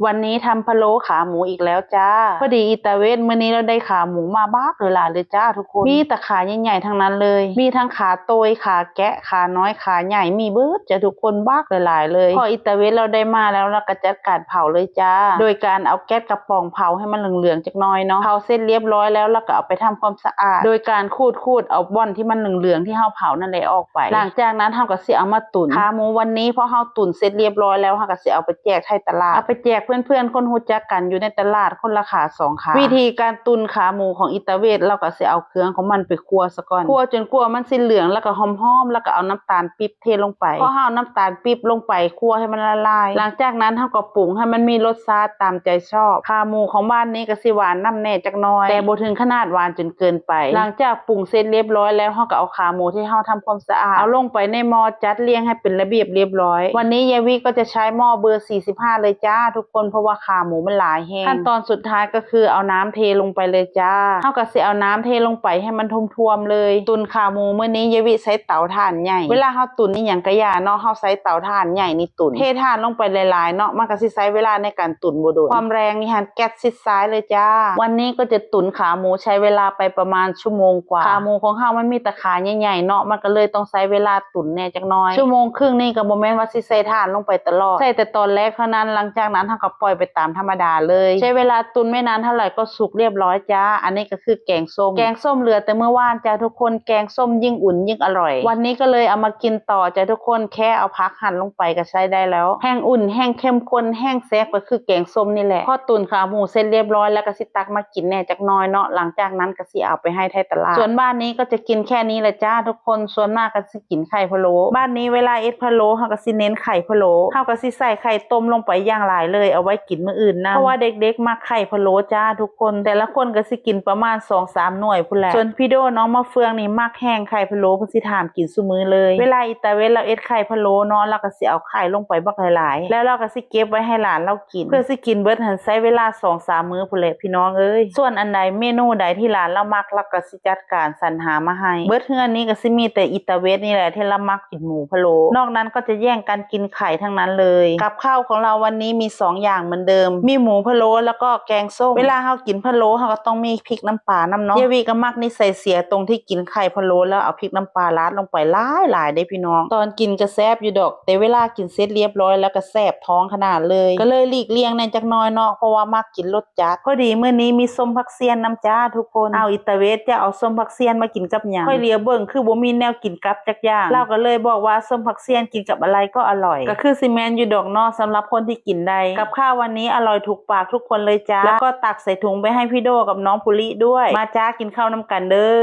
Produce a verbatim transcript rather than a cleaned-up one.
วันนี้ทำพะโล้ขาหมูอีกแล้วจ้า พอดีอีตาเวชมื้อนี้เราได้ขาหมูมาบักหลายๆเลยจ้าทุกคน มีแต่ขาใหญ่ๆทั้งนั้นเลย มีทั้งขาโตย ขาแกะ ขาน้อย ขาใหญ่ มีเบิดจ้าทุกคน บักหลายๆเลย พออีตาเวชเราได้มาแล้ว เราก็จัดการเผาเลยจ้า โดยการเอาแก๊สกระป๋องเผาให้มันเหลืองๆจักหน่อยเนาะ เผาเสร็จเรียบร้อยแล้ว เราก็เอาไปทำความสะอาด โดยการขูดๆเอาบ่อนที่มันเหลืองๆที่เราเผานั่นแหละออกไป หลังจากนั้นเราก็สิเอามาตุ๋น ขาหมูวันนี้พอเราตุ๋นเสร็จเรียบร้อยแล้ว เราก็สิเอาไปแจกให้ตลาด เอาไปแจกเพื่อนๆคนรู้จักกันอยู่ในตลาดคนละขาสองขา วิธีการตุ๋นขาหมูของอีตาเวช เราก็สิเอาเครื่องของมันไปคั่วซะก่อน คั่วจนกว่ามันสิเหลืองแล้วก็หอมๆ แล้วก็เอาน้ำตาลปี๊บเทลงไป พอเราเอาน้ำตาลปี๊บลงไปคั่วให้มันละลาย หลังจากนั้นเราก็ปรุงให้มันมีรสชาติตามใจชอบ ขาหมูของบ้านนี้ก็สิหวานนำแหน่จักหน่อย แต่บ่ถึงขนาดหวานจนเกินไป หลังจากปรุงเสร็จเรียบร้อยแล้ว เราก็เอาขาหมูที่เราทำความสะอาด เอาลงไปในหม้อจัดเรียงให้เป็นระเบียบเรียบร้อย วันนี้ยายวิก็จะใช้หม้อเบอร์สี่สิบห้าเลยจ้าทุกคน เพราะว่าขาหมูมันหลายแฮง ขั้นตอนสุดท้ายก็คือเอาน้ำเทลงไปเลยจ้า เราก็สิเอาน้ำเทลงไปให้มันท่วมๆเลย ตุ๋นขาหมูมื้อนี้ยายวิใช้เตาถ่านใหญ่ เวลาเราตุ๋นอีหยังก็อย่าเนาะ เราใช้เตาถ่านใหญ่นี่ตุ๋น เทถ่านลงไปหลายๆเนาะ มันก็สิใช้เวลาในการตุ๋นบ่โดน ความแรงนี่หันแก๊สชิดซ้ายเลยจ้า วันนี้ก็จะตุ๋นขาหมูใช้เวลาไปประมาณชั่วโมงกว่า ขาหมูของเรามันมีแต่ขาใหญ่ๆเนาะ มันก็เลยต้องใช้เวลาตุ๋นแหน่จักหน่อย ชั่วโมงครึ่งนี่ก็บ่แม่นว่าสิใส่ถ่านลงไปตลอด ใส่แต่ตอนแรกเท่านั้น หลังจากนั้นเราก็ปล่อยไปตามธรรมดาเลย ใช้เวลาตุ๋นไม่นานเท่าไหร่ก็สุกเรียบร้อยจ้า อันนี้ก็คือแกงส้ม แกงส้มเหลือแต่เมื่อวานจ้าทุกคน แกงส้มยิ่งอุ่นยิ่งอร่อย วันนี้ก็เลยเอามากินต่อจ้าทุกคน แค่เอาผักหั่นลงไปก็ใช้ได้แล้ว แห้งอุ่น แห้งเข้มข้น แห้งแซ่บก็คือแกงส้มนี่แหละ พอตุ๋นขาหมูเสร็จเรียบร้อยแล้วก็สิตักมากินแหน่จักหน่อยเนาะ หลังจากนั้นก็สิเอาไปให้ไทตลาด ส่วนบ้านนี้ก็จะกินแค่นี้แหละจ้าทุกคน ส่วนมากก็สิกินไข่พะโล้ บ้านนี้เวลาเอ็ดพะโล้เราก็สิเน้นไข่พะโล้ เราก็สิใส่ไข่ต้มลงไปอย่างหลายเลย เอาไว้กินมื้ออื่นนำ เพราะว่าเด็กๆมักไข่พะโล้จ้าทุกคน แต่ละคนก็สิกินประมาณสองสามหน่วยพู้นแหละ ส่วนพี่โดน้องมะเฟืองนี่มักแฮงไข่พะโล้ เพิ่นสิถามกินซุมื้อเลย เวลาอีตาเวชเราเอ็ดไข่พะโล้เนาะ เราก็สิเอาไข่ลงไปบักหลายๆ แล้วเราก็สิเก็บไว้ให้หลานเรากิน เพื่อสิกินเบิดหันใช้เวลาสองสามมื้อพู้นแหละพี่น้องเอ้ย ส่วนอันใดเมนูใดที่หลานเรามัก เราก็สิจัดการสรรหามาให้ เบิดเฮือนนี้ก็สิมีแต่อีตาเวชนี่แหละที่เรามักกินหมูพะโล้ นอกนั้นก็จะแย่งกันกินไข่ทั้งนั้นเลย กับข้าวของเราวันนี้มีสองอย่างเหมือนเดิม มีหมูพะโล้แล้วก็แกงส้ม เวลาเรากินพะโล้เราก็ต้องมีพริกน้ำปลานำเนาะ ยายวิก็มักนิสัยเสียตรงที่กินไข่พะโล้แล้วเอาพริกน้ำปลาราดลงไปหลายๆเด้พี่น้อง ตอนกินก็แซ่บอยู่ดอก แต่เวลากินเสร็จเรียบร้อยแล้วก็แสบท้องขนาดเลย ก็เลยหลีกเลี่ยงแหน่จักหน่อยเนาะ เพราะว่ามักกินรสจัด พอดีมื้อนี้มีส้มผักเสี้ยนนำจ้าทุกคน เอาอีตาเวชจะเอาส้มผักเสี้ยนมากินกับหยัง ค่อยเหลียวเบิ่งคือบ่มีแนวกินกับจักอย่าง เราก็เลยบอกว่าส้มผักเสี้ยนกินกับอะไรก็อร่อย ก็คือสิแม่นอยู่ดอกเนาะ สำหรับคนที่กินได้ กับข้าววันนี้อร่อยถูกปากทุกคนเลยจ้า แล้วก็ตักใส่ถุงไปให้พี่โดกับน้องภูริด้วย มาจ้ากินข้าวนำกันเด้อ